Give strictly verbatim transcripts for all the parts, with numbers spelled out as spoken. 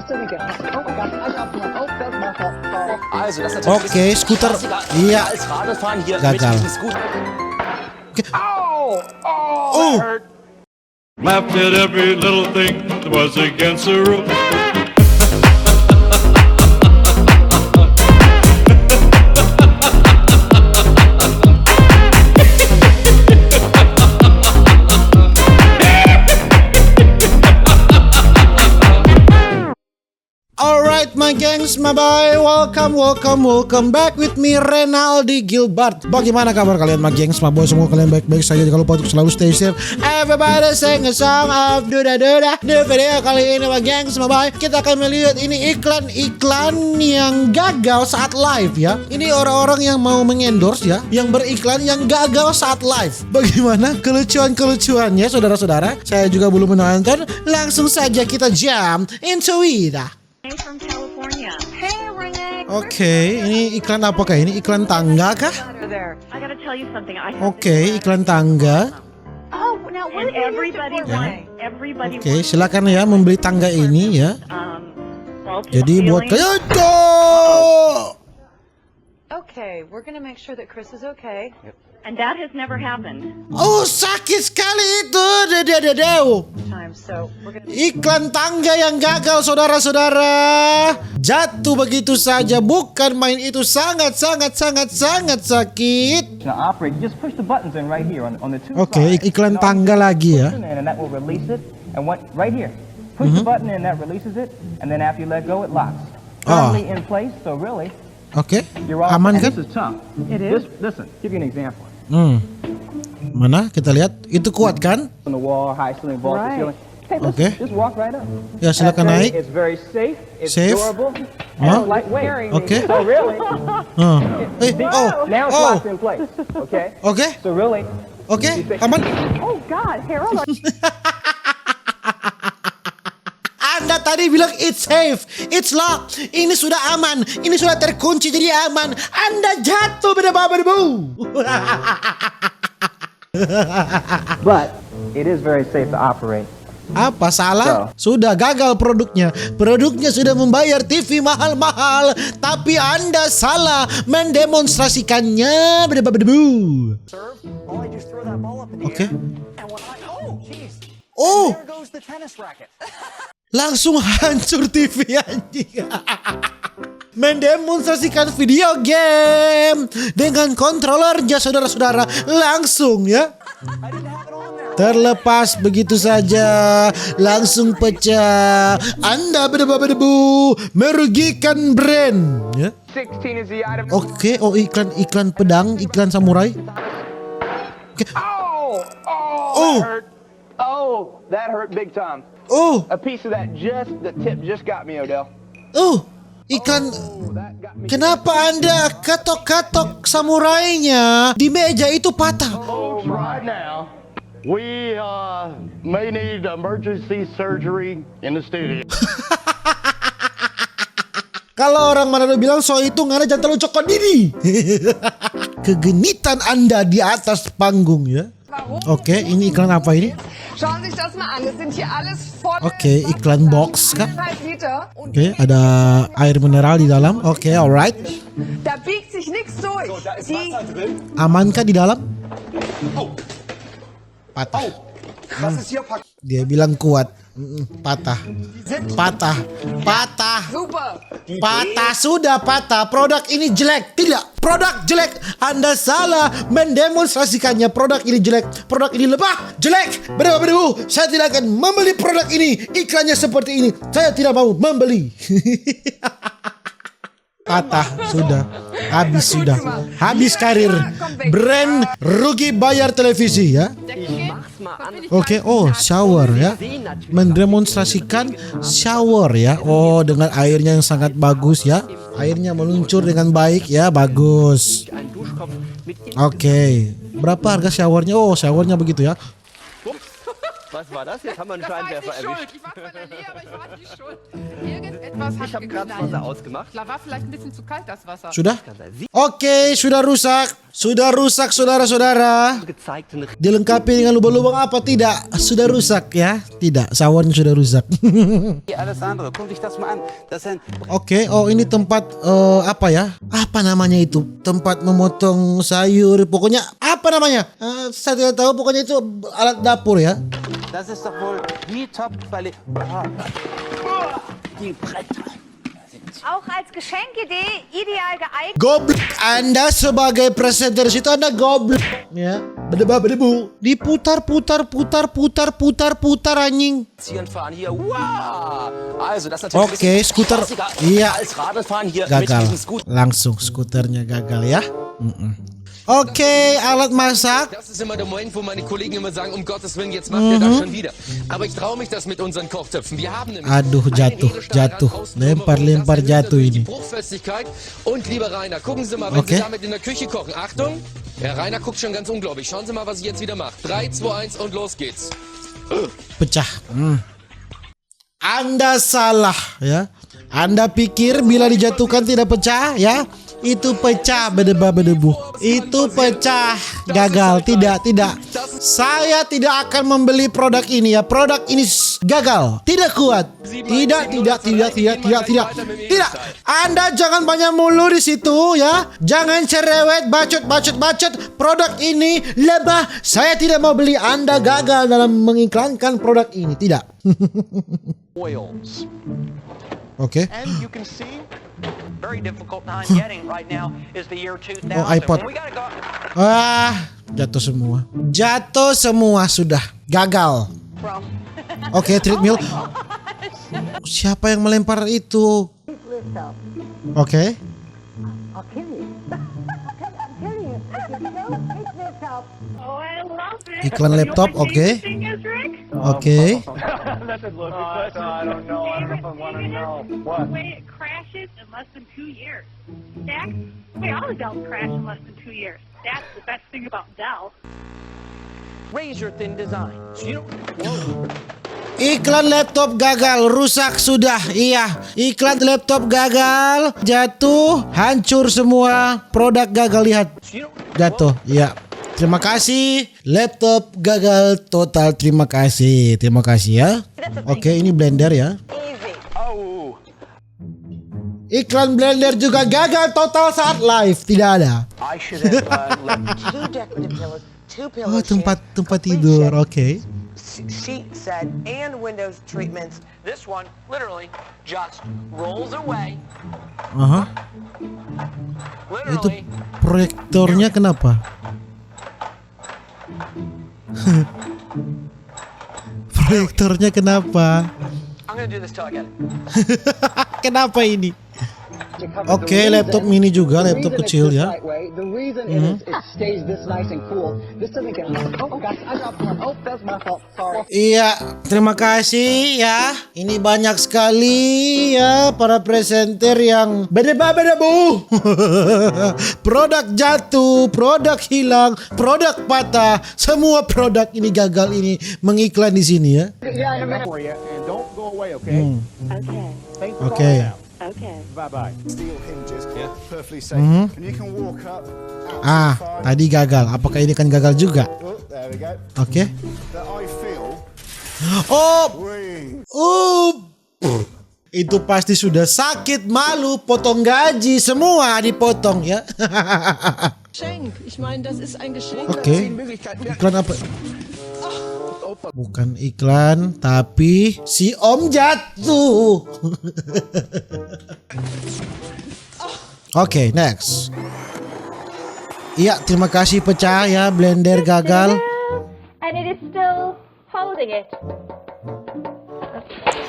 Listen again. Oh my God, I got one. Oh, that's my fault. Sorry. Also, das ist Oke, skuter. Iya. Als Radlfahren hier Gagal. mit diesem Scooter. Oke. Oh, oh, Oh. that hurt. Laughed at every little thing that was against the rules. Alright, my gengs, my boy, welcome, welcome, welcome back with me, Renaldi Gilbert. Bagaimana kabar kalian, my gengs, my boy, semua kalian baik-baik saja? Jangan lupa untuk selalu stay safe. Everybody sing a song of duda duda. Di video kali ini, my gengs, my boy, kita akan melihat ini iklan-iklan yang gagal saat live, ya. Ini orang-orang yang mau mengendorse, ya, yang beriklan yang gagal saat live. Bagaimana kelucuan-kelucuannya, saudara-saudara? Saya juga belum menonton. Langsung saja kita jump into it. From California. Hey, Renee. Oke, ini iklan apa kah? Ini iklan tangga kah? There. I gotta tell you something. I Oke, iklan tangga. Oh, now where And did I get everybody it from? wants, everybody Oke, silakan ya membeli tangga ini ya. Um, well, Jadi buat feeling- kayak Okay, we're gonna make sure that Chris is okay. And that has never happened. Oh, sakit sekali itu. Dedededeu. Time, so we're gonna. Iklan tangga yang gagal, saudara-saudara. Jatuh begitu saja, bukan main itu, sangat sangat sangat sangat sakit. To operate, you just push the buttons in right here on, on the two Oke, sides. iklan And all you tangga do is lagi ya. push it in and that will release it. And what, right here, push the button in, that releases it. And then after you let go, it locks. Oh. Firmly in place, so really, Oke, you're all. aman And kan? This is tough. It This, is. listen, give you an example. Hmm. Mana kita lihat itu kuat kan? On the wall, high ceiling, vault Right. ceiling. Hey, listen, Okay. Just walk right up. Ya, silakan And I tell naik. You, it's very safe. It's Safe. Durable. Huh? And lightweight. Oke. So really, Huh. Eh, see, oh, now it's oh. Locked in place. Okay. Oke, So really, oke, aman. Oh God, Harold. Anda tadi bilang it's safe, it's locked. Ini sudah aman, ini sudah terkunci jadi aman. Anda jatuh berdebu-berdebu. But it is very safe to operate. Apa salah? Sudah gagal produknya. Produknya sudah membayar T V mahal-mahal, tapi Anda salah mendemonstrasikannya. Berdebu-berdebu. All I do is throw that ball up in the Oke. air, and when I, oh, jeez, Oh, there goes the tennis racket. langsung hancur T V anjing. Mendemonstrasikan video game dengan kontrolernya, saudara-saudara, langsung ya. Terlepas begitu saja, langsung pecah. Anda berdebu-berdebu, merugikan brand ya. Sixteen is the item. Oke, oh, iklan iklan pedang, iklan samurai. Oke. Oh, oh, Oh. That hurt. Oh, that hurt big time. Oh, A piece of that just, the tip just got me, Odell. oh, iklan. Oh, that got me. Kenapa Anda katok-katok samurainya di meja itu patah? Oh, right now, we uh, may need emergency surgery in the studio. Kalau orang Manado bilang, "So itu ngana jangan terlalu cokot diri." Kegenitan Anda di atas panggung ya. Oke, ini iklan apa ini? Schauen Sie sich das mal an. Das sind hier alles voll. Oke, iklan box kah? Liter. Und Oke, ada air mineral di dalam. Oke, alright. Da biegt sich nichts durch. Die Aman kah di dalam? Oh, Patah. oh, das ist hier pack. Dia bilang kuat. Mm-mm, patah. Patah. Patah. Super. Patah, sudah patah. Produk ini jelek. Tidak. Produk jelek. Anda salah mendemonstrasikannya. Produk ini jelek. Produk ini lemah. Jelek. Berdebu-berdebu. Saya tidak akan membeli produk ini. Iklannya seperti ini. Saya tidak mau membeli. Patah sudah. Habis sudah. Habis karir. Brand rugi bayar televisi ya. Oke, oh, shower ya. Mendemonstrasikan shower ya. Oh, dengan airnya yang sangat bagus ya. Airnya meluncur dengan baik ya, bagus. Oke, berapa harga showernya? Oh, showernya begitu ya. Was war das? Jetzt haben wir einen Das war jetzt Scheinwerfer nicht schuld. erwischt. Ich war zwar in der Nähe, aber ich war nicht schuld. Irgendetwas hat Ich habe gerade das Wasser geknallt. Ausgemacht. Da war vielleicht ein bisschen zu kalt, das Wasser. Sudah? Oke, sudah rusak. Sudah rusak, saudara-saudara. Gezeigt eine Dilengkapi dengan lubang-lubang apa? Tidak. Sudah rusak ya. Tidak. Sawarnya sudah rusak. Alles andere, guck dich das mal an. Das ist ein Oke, oh, ini tempat eh, apa ya? Apa namanya itu? Tempat memotong sayur. Pokoknya apa namanya? Eh, saya tidak tahu. Pokoknya itu alat dapur ya. Das ist doch wohl die Top-Qualität. Ah. Die Bretter. Auch als Geschenkidee ideal geeignet. Goblok, Anda sebagai presenter situ Anda goblok ya. Berdebu, berdebu. Diputar, putar, putar, putar, putar, putar, anjing. Ziehen fahren hier. Wow! Also, das ist natürlich Oke, Scooter. Spaßiger Iya. Als Radfahren hier mit Gagal. Diesem Scooter. Langsung skuternya gagal ya. Mm-mm. Oke, alat masak. Das ist immer der Moment, wo meine Kollegen immer sagen, um Gottes Willen, jetzt macht er das schon wieder. Aber ich traue mich das mit unseren Kochtöpfen. Wir haben nämlich Aduh, eine jatuh, Edelstahlrand jatuh. außen Lempar, drumherum. lempar, Das erhöht jatuh natürlich ini. Die Bruchfestigkeit. Und lieber Rainer, gucken Sie mal, wenn Okay. Sie damit in der Küche kochen. Achtung! Herr Rainer guckt schon ganz ungläubig. Schauen Sie mal, was ich jetzt wieder mache. Drei, zwei, eins und los geht's. Pecah. Hmm. Anda salah ya. Anda pikir bila dijatuhkan tidak pecah ya? Itu pecah, berdebu, berdebu. Itu pecah, gagal. Tidak, tidak. Saya tidak akan membeli produk ini ya. Produk ini s- gagal. Tidak kuat. Tidak, tidak, tidak, tidak, tidak, tidak. Tidak. Anda jangan banyak mulu di situ ya. Jangan cerewet, bacot, bacot, bacot. Produk ini lemah. Saya tidak mau beli. Anda gagal dalam mengiklankan produk ini. Tidak. Oils. Oke. And you can see, very difficult time getting right now is the year two thousand. Oh, iPod. When we gotta go. Ah, jatuh semua. Jatuh semua sudah. Gagal. Oke, treadmill. Siapa yang melempar itu? Oke. I'll kill you. I'm kidding you. If you don't pick this up, Oh, I love it. Iklan laptop, You know what oke. David thing is, Rick? Oke. That should look good. I don't know. I don't know if I want to know. The What? way it crashes in less than two years. Zach, the way all the Dells crash in less than two years. That's the best thing about Dell. Razor thin design. So you don't. Whoa. Iklan laptop gagal, rusak sudah. Iya, iklan laptop gagal, jatuh, hancur semua. Produk gagal, lihat. So you don't. Jatuh, iya. Terima kasih. Laptop gagal total. Terima kasih. Terima kasih ya. Oke, ini blender ya. Oh. Iklan blender juga gagal total saat live. Tidak ada. I should have uh, left. two decorative pillows, two pillow Oh, tempat shades, tempat complete tidur. set. Oke. S- sheet set and windows treatments. This one literally just rolls away. Aha. Itu Literally. Proyektornya kenapa? Proyektornya kenapa? I'm gonna do this till I get it. Kenapa ini? Oke, laptop mini juga, laptop kecil ya. The reason it, is, it stays this nice and cool. This doesn't get hot. Oh, that's, I dropped one. Oh, that's my fault. Sorry. Iya, terima kasih ya. Ini banyak sekali ya para presenter yang berdebu-berdebu. Produk jatuh, produk hilang, produk patah, semua produk ini gagal ini mengiklan di sini ya. Yeah, in a minute. For you, and don't go away, okay? Hmm. Thank you for Okay. All now. Bye bye. Steel hinges, perfectly safe. Mhm. And you can walk up. Ah, tadi gagal. Apakah ini kan gagal juga? Oh, there we go. Oke. That I feel. Oh, Wing. uh, itu pasti sudah sakit, malu, potong gaji, semua dipotong ya. Geschenk. Ich meine, das ist ein Geschenk. Oke. Iklan apa? Bukan iklan, tapi si Om jatuh. Oke, next. Iya, terima kasih pecah ya, blender gagal. And it is still holding it.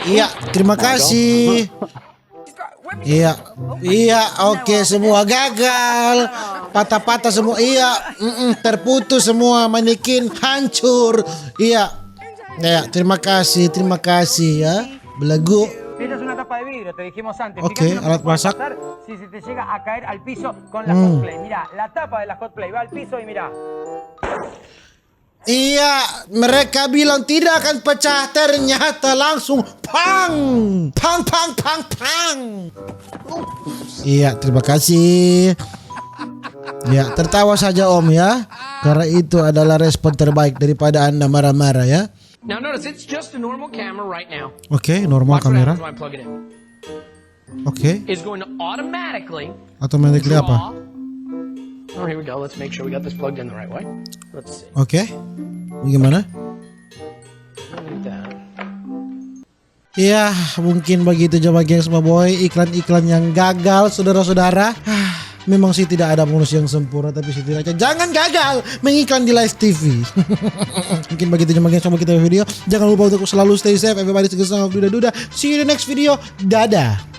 Iya, terima kasih. Iya, iya, oke, semua gagal. Patah-patah semua, iya, mm-mm, terputus semua, manekin hancur. Iya. Ya, terima kasih, terima kasih ya. Belegu. Esta es una tapa de vidrio, te dijimos antes. Oke, Fíjate lo que alat puede masak. Pasar si se te llega a caer al piso con la Mm. hot plate. Mira, la tapa de la hot plate va al piso y mira. Iya, mereka bilang tidak akan pecah, ternyata langsung pang! Pang, pang, pang, pang! Iya, terima kasih. Ya, tertawa saja, Om, ya. Karena itu adalah respon terbaik daripada Anda marah-marah, ya. Now notice it's just a normal camera right now. Oke, normal Watch what kamera. Happens when I plug it in. Oke, It's going to automatically automatically apa? draw. Oh, here we go. Let's make sure we got this plugged in the right way. Let's see. Oke, gimana? Like that. Ya, mungkin begitu aja, geng semua boy. Iklan-iklan yang gagal, saudara-saudara. Memang sih tidak ada manusia yang sempurna, tapi setidaknya jangan gagal mengiklan di live T V. Mungkin begitu aja, geng semua, kita video. Jangan lupa untuk selalu stay safe. Everybody, stay safe, duda-duda. See you in the next video. Dadah.